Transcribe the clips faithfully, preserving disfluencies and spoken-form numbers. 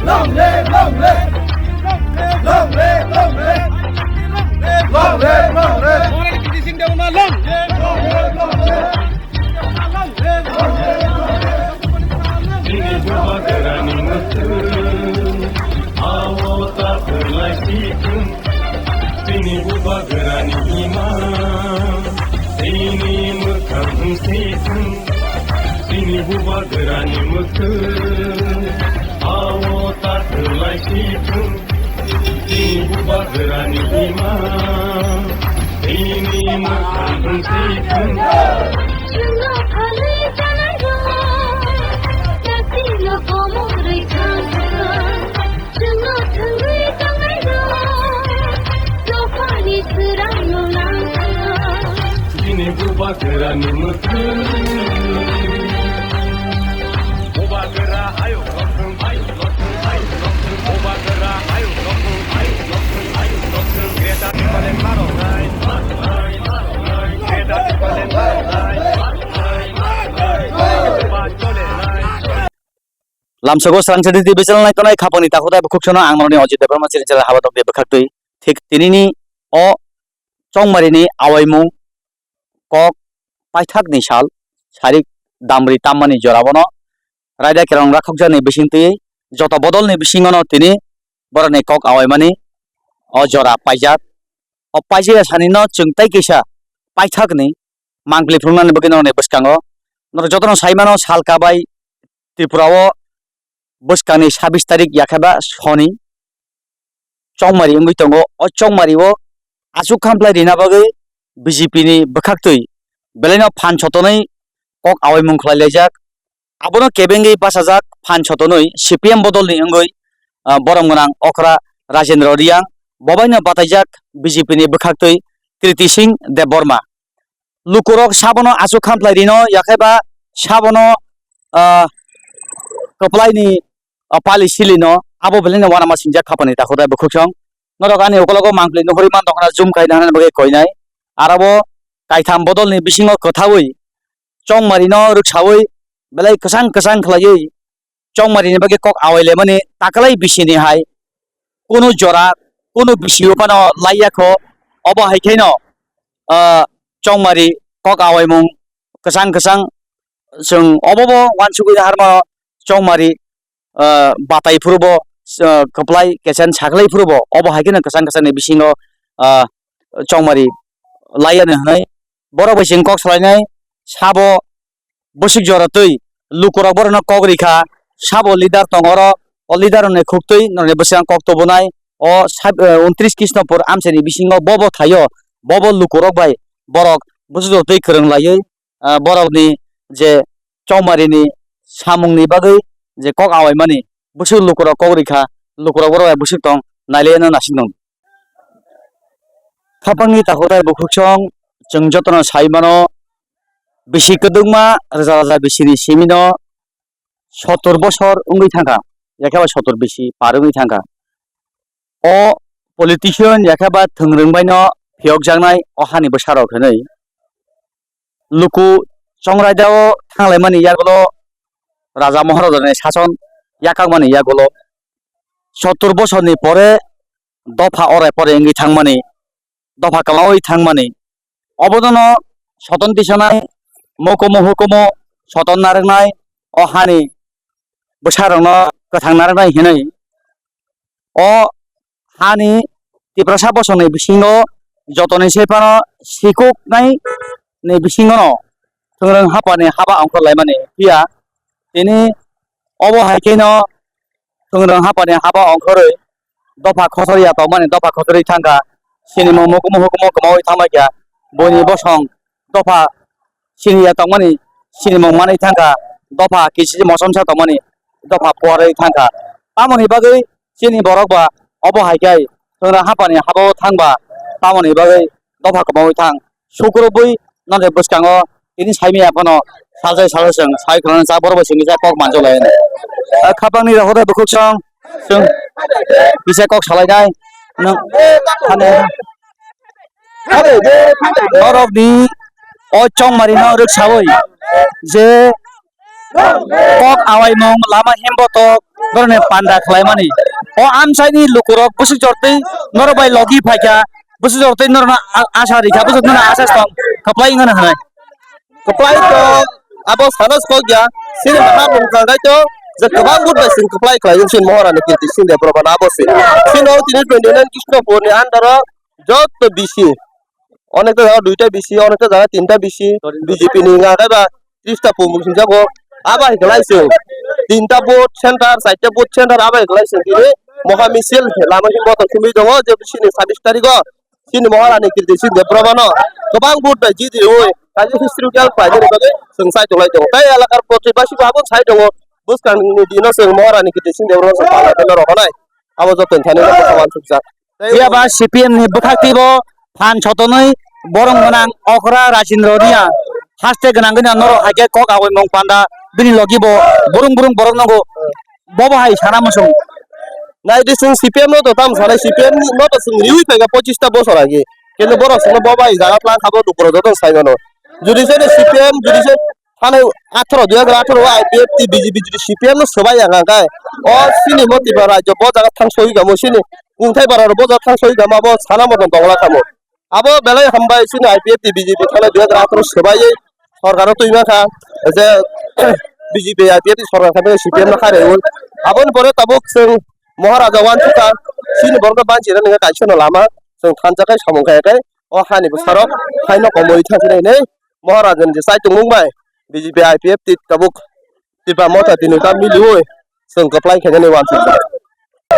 Long live, long live. Long live, long live. Long live, long live. Long live, long live. Chini bubagrani mwkhwng, awo ta kwlai si thung. Chini bubagrani ima, chini mwkhwng si thung. Chini bubagrani mwkhwng, awo ta kwlai si thung. Chini bubagrani ima, chini mwkhwng si thung. Chwngno phalwi tanairok, chakchino komorwi thangkha. Chwngno thwngwi tongnairok, dophani swrangno nangkha. Chini bubagrani mwkhwng. Bubagra ayuk lothwng, ayuk lothwng, ayuk lothwng. Bubagra ayuk lothwng, ayuk lothwng, ayuk lothwng. Greater Tipraland maroknai. Greater Tipraland maroknai. Buba cholenai. Lamsogo Srangchati T V channel naitonai khapangni takhuk tei bukhuk sono ang norokni Ajit Debbarma chini channel habatok de bwkhaktwi. Thik tinini o chongmarini awaimung kok paithakni sal sarik damri tammani jorabono raida kerong rakhokjakni bisingtwi joto bodolni bisingono tini borokni kok awaimani o jora paijak. O paijak sanino chwng tei kisa paithakni mangpili phunuknani bagwi norokni bwskango. Norok jotono sai mano, salka bai Tripura o bwskangni sabis tarik yakheba soni chongmari wngwi tongo. O chongmari o aswk khamplai rina bagwi B J P ni bwkhaktwi belaino phan sotonwi kok awaimung khlai laijak. Abono kebengwi bachajak phan sotonwi C P M bodolni wngwi, ah, borom gwnang okra Rajendra Reang, bobaino bataijak B J P ni bwkhaktwi Kriti Singh Debbarma. Lukurok sabono aswk khamplai rino, yakheba sabono, ah, kwplaini, ah, pali silino abo belai no uanama singjak khapani takhuk tei bukhuk song. Norok ani ukologo mangpili nuhuri man tongkhna jum khai nahana bagwi koinai. Arabo kaitham bodolni bisingo kwthaui chongmarino rwksaui belai kwchang kwchang khlaiwi chongmarini bagwi kok awai laimani taklai bisini hai kunu jora kunu bisi phano laiya kho. Obo hai khe no, ah, chongmari kok awaimung kwchang kwchang chwng obo bo uansugwi harmano chongmari, ah, batai phuru bo, ah, kwplai kechen saklai phuru bo obo hai kheno kwchang kwchangni bisingo, ah, chongmari laiya hwnwi borok bai chwng kok salainai sabo bwswk jora twi lukurok borokno kok rikha, sabo leader tong oro, o leader rokni khuktwi norokni bwskango kok tubunai. O sab-, eh, untris Krishnapur amchaini bisingo bobo thaio, bobo lukurok bai borok bwswk jora twi kwrwng laiwi, ah, borokni je chongmarini samungni bagwi je kok awaimani bwswk lukurok kok rikha, lukurok borok bai bwswk tong nailaiano nasing tong. Khapangni takhuk tei bukhuk song chwng jotono sai mano, bisi kwdwkma rwja rwja bisini simino sottor bosor wngwi thangkha, yakheba sottor bisi par wngwi thangkha. O politician yakheba thwngrwng baino phiyokjaknai o hani bwsarok hwnwi luku chongraidao thanglaimani yagulo Raja Maharajani sason yakakmani yagulo sottor bosorni pore dopha ore pore wngwi thangmani, dopha kwmaui thangmani. Obodono soton tisanai, mokumo hukumo soton narwknai, o hani bwsarokno kwthang narwknai hinwi. O hani Tiprasa bosongni bisingo jotoni se phano sikuknai ni bisingono thwngrwng hapani haba ongkhor laimani phiya. Tini obo hai kheno thwngrwng hapani haba ongkhorwi dopha khosorya tongmani dopha khosorwi thangkha. Sinimung mukumu hukumu kwmaui thangbaikha. Buini bosong dopha siniya tongmani sinimung manwi thangkha. Dopha kichi mosomsa tongmani dopha puarwi thangkha. Tamoni bagwi chini borok ba obo hai khe thwngrwng hapani haba-o thang ba tamoni bagwi dopha kwmaui thang. Sukurubui nokni bwskango tini saimaya phano sajai sajai chwng sai khwlano cha borok bai simi cha kok manjak lai. Khapangni rok hoda bukhuk song chwng kisa kok salainai. Nwng norokni o chongmarino rwksaui je kok awaimung lama himbotok norokni panda khlaimani. O amchaini lukurok bwswk jortwi norok bai logi phaikha, bwswk jortwi norokno a-, asa rikha, bwswk norokno asa tong kwplai wngna hwnwi. Kwplai to abo sana swkakya, chini maha mung kangkhaito je kwbang vote bai chwng kwplai khlaio chini Maharani Kirti Singh Debbarmano abo se. Chini o tini twenty nine Krishnapurni under o joto B C, onekta jaga duita B C, onekta jaga tinta B C, B J P ni wngkha khe ba tris ta pung sinjago. Abo hai kwlai chwng tinta vote center, chaita vote center abo hai kwlai chwng tini moha misil lama himbo tong simi tongo je chini sabis tarikh o. Chini Maharani Kirti Singh Debbarmano kwbang vote bai jiti rwi kaisa historical khlainani bagwi chwng sai tonglai tongo. Tei elakar protibasi bo abo sai tongo. Bwskangni dino chwng Maharani Kirti Singh Debbarmano chwng palaino rohornai. Abo joto thani no bwkha uansukjak. Phiya ba C P M ni bwkhak twi bo phan sotonwi borom gwnang okra Rajendra Reang haste gwnang gwnang norok hai khe kok aboi mung panda bini logi bo burung burung borok nogo. Bobo hai sana muchung. Nai di chwng C P M no to tam sanai, C P M no to chwng riwi phaikha pochista bosor age. Kintu borok chwngno bobo hai jaga tlang kha bo lukurok joto sai mano. Judi se C P M, judi se thani atharo, dui hajar atharo o I P F T B J P judi C P M no swbai ya hwnka khe o chini mo Tripura rajyo bo jaga thang soi kamo chini kungthai bara bo jaga thang soi kamo abo sana moton tongla kamo. Abo belai hambai chini I P F T B J P thanai dui hajar atharo swbaiwi sorkar o twi mankha je B J P I P F T sorkar kha C P M no kharwi. Aboni pore tabuk chwng Maharaja wansukha chini borok no banchina nangkha kaisa no lama chwng thansa khai samung khai khai o hani bwsarok haino komoi thangsinai hinwi Maharaja ni je chaitung mung bai B J P I P F T tabuk Tipra Motha tini ta miliwi chwng kwplai khainani wansukjak.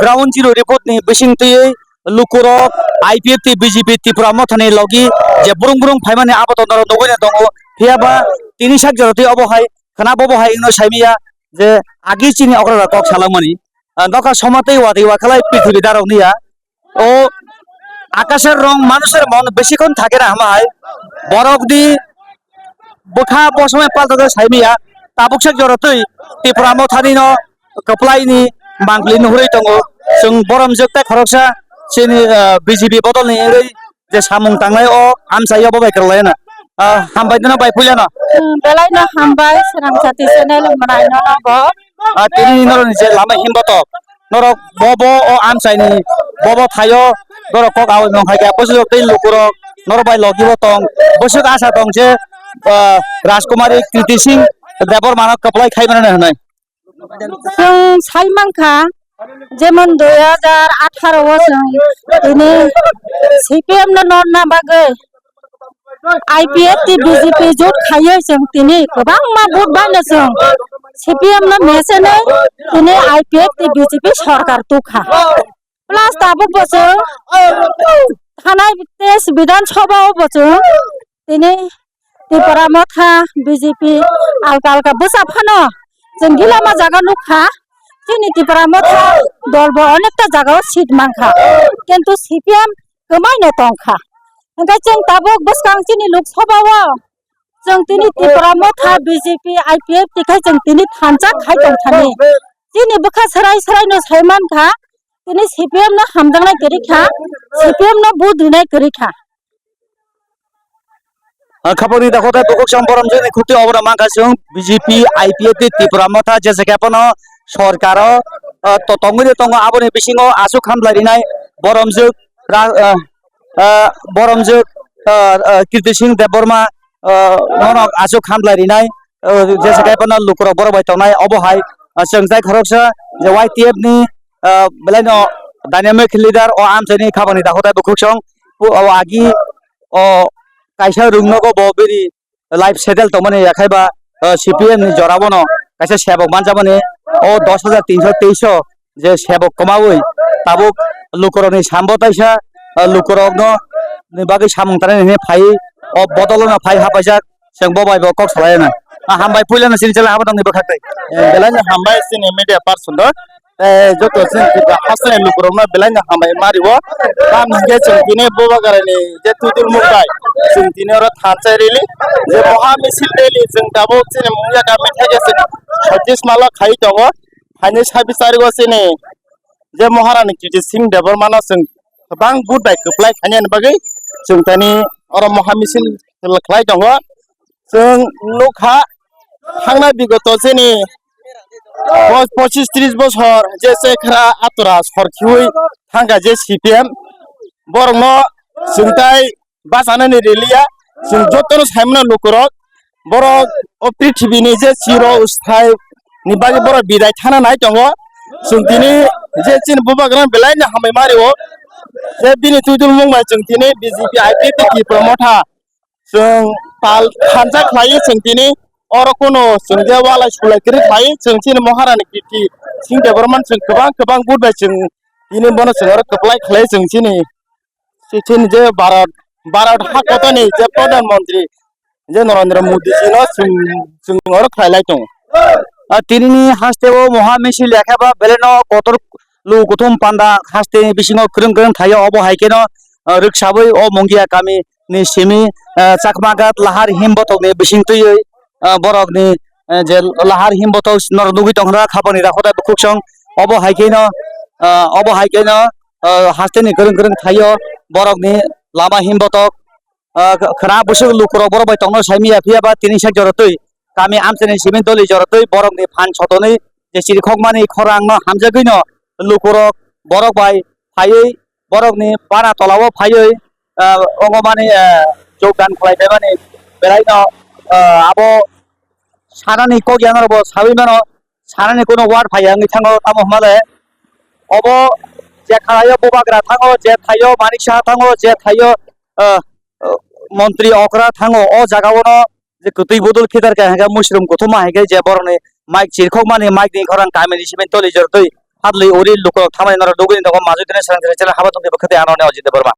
Ground zero report ni bising twiwi lukurok I P F T B J P Tipra Motha ni logi je burung burung phaimani abo to norok nugwi tongo. Phiya ba tini sak jora twi obo hai khwna bobo hai wngno saimaya je agi chini okra rok kok salangmani. Ah, nokha soma tei watwi wakhalai prithibi darok niya. O akasher rong manusher mon besikhon thakera hamai borok di bwkha bo somoi palta saimaya tabuk sak jora twi Tipra Mothani no kwplai ni mangli nuhurwi tongo. Chwng borom jwk tei khoroksa chini, ah, B J P bodol ni wngwi je samung tanglai o amchai o bo bai kwrwlai na. Ah, hambai dino bai puila no. Hmm, belai no hambai Srang Jati channel mwnai no no bo. Ah, tini norok ni je lama himbotok norok bo bo o amchai ni bo bo thaio norok kok aboi mong hai khe bwswk tei lukurok norok bai logi bo tong bwswk asa tong je, ah, Rajkumari Kriti Singh Debbarma no kwplai khai mano hinwi. Chwng sai mankha, jemon dui hajar atharo o chwng tini C P M no norna bagwi I P F T B J P jot khaiwi chwng tini kwbangma vote baino chwng C P M no mesenwi tini I P F T B J P sorkar tukha. Plus tabuk bo chwng thanai tei Bidhan Sabha o bo chwng tini Tipra Motha B J P alka alka bwsa phano chwng gila ma jaga nukha. Chini Tipra Motha dol bo onekta jaga o seat mankha. Kintu C P M kwmai no tongkha. Hwnkhe chwng tabuk bwskang chini Lok Sabha o chwng tini Tipra Motha B J P I P F T khai chwng tini thansa khai tongthani. Chini bwkha swrai swrai no sai mankha. Tini C P M no hamjaknai kwrwi kha, C P M no vote rinai kwrwi kha. Ah, khapangni dakhotai bukhuk chwng boromjwkni khukti obono mankha chwng B J P, I P F T, Tipra Motha, jesa khe phano sorkaro, ah, to-, tongwi tongo, aboni bisingo aswk hamlai rinai boromjwk ra-, ah, ah, boromjwk, ah, ah, Kirti Singh Debbarma, ah, nono aswk hamlai rinai. O, jesa khe phano lukurok borok bai tongnai, obo hai, ah, chwng tai khoroksa je Y T F ni, ah, belai no dynamic leader o amchaini khapangni dakhotai bukhuk chwng, o agi o kaisa rung nogo bo bini life settle tongmani yakhai ba, ah, C P M ni jora bono kaisa sebok manjamani o dos hajar tinso teis o je sebok kwmaui tabuk lukurokni sambo taisa, ah, lukurokno ni bagwi samung tanai hinwi phai o bodolono phai hapaijak. Chwng bo bai bo kok salai na. Ah, hambai puila no chini chela habo tongni bwkhak tei. Eh, belai no hambai chini media person do. Eh, joto chini Tripura hasteni lukurokno belai no hambai mari o. Tam hingke chwng tini Bubagrani je tudul mung bai. Chwng tini oro thansa rally. Je moha misil rally chwng tabuk chini mungya kami theke chwng chhattis malo khai tongo. Haini sabi charigo chini je Maharani Kriti Singh Debbarmano chwng kwbang vote bai kwplai khainani bagwi chwng tini oro moha misil khlai tongo. Chwng nukha thangna bigoto chini Bo pochis tris bosor je se khra atora sor khiui thangkha je C P M, borokno chwng tai bachanani riliya, chwng jotono saimano lukurok, borok o prithibini je chiro usthai ni bagwi borok bidai thana nai tongo. Chwng tini je chini bubagrano belai no hambai mario, je bini twidulmung bai chwng tini B J P I P T Tipra Motha chwng pal thansa khlaiwi chwng tini oro kuno chwng je walai sulai kwrwi khlaiwi chwng chini Maharani Kirti Singh Debbarman chwng kwbang kwbang vote bai chwng tini bono chwng oro kwplai khlai chwng chini, chini je Bharat, Bharat hakotoni je Pradhan Mantri je Narendra Modi jino chwng, chwng oro khlai lai tongo. Ah, tinini haste o moha misil ya khe ba belai no kotor luku kuthum panda haste bisingo kwrwng kwrwng thaio, obo hai kheno, ah, rwksabwi o Mungia kami ni simi, ah, Chakmagat Lahar Himbotok ni bising twiwi, ah, borok ni, ah, je Lahar Himbotok norok nugwi tongkha khapang ni rakhota bukhuksong, obo hai kheno, ah, obo hai kheno, ah, haste ni kwrwng kwrwng thaio borok ni lama Himbotok, ah, khwra bwswk lukurok borok bai tongno saimanya, phiya ba tini sak jora twi kami amchaini simi doli jora twi borokni phan sotonwi je chirikhokmani khorangno hamjagwino lukurok borok bai phaiwi borokni bana tolao phaiwi, ah, ongomani, ah, jogdan khlai phaimani belaino, ah, abo sanani kok yangrokbo sawi mano, sanani kuno ward phaiya wngwi thango, tamo hwnba le obo je khlaio Bubagra thango, je thaio Manik Saha thango, je thaio, ah, ah, Montri Okra thango, o jagao no je kwtwi bodol khitar khe hwnkhe muisrum kuthuma hai khe je borokni mic chirikhokmani mic ni khorang kamini simi toli jor twi phatlwi uri lukurok thamani norok nugwi tongo majwk tini serang serang chela haba tongtwi bwkhwtwi ano hwnwi Ajit Debbarma.